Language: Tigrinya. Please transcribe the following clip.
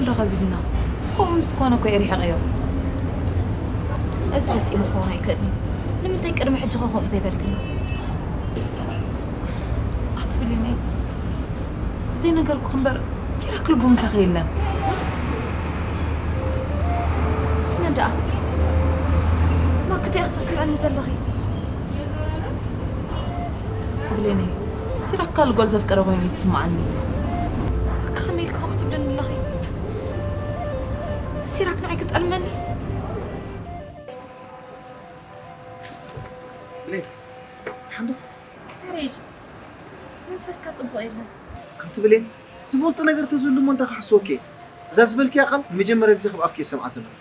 ረኸቢልና። ከምኡ ምስ ኮነ እኮ እየ ርሒቐዮ። እዚ ፈጺሙ ክኸውን ኣይክእልን እዩ። ንምንታይ ቅድሚ ሕጂ ኸ ከምኡ ዘይበልክኒ? ኣቲ ብሌነይ፣ ዘይነገርኩኺ እምበር፣ ሲራክ ልቡ ምሳኺ የለን። ምስ መን ደኣ? ማክተ ኢኺ ተስምዕኒ ዘለኺ? ብሌነይ፣ ሲራክ ካልእ ጓል ዘፍቀረ ኮይኑ እዩ ዝስምዓኒ። እካ ከመይ ኢልኪ ከምኡ ትብልኒ ኣለኺ? ሲራክ ንዓይ ክጠልመኒ? ብሌን፣ ሓንዶ ያሬድ፣ መንፈስካ ጽቡቕ የለን። ኣንቲ ብሌን፣ ዝፈልጦ ነገር ተዝህሉ እሞ እንታይ ክሓስወኪ እየ? እዛ ዝበልክያ ቃል ንመጀመርያ ግዜ ካብ ኣፍኪ እየ ዝሰምዓ ዘለኹ።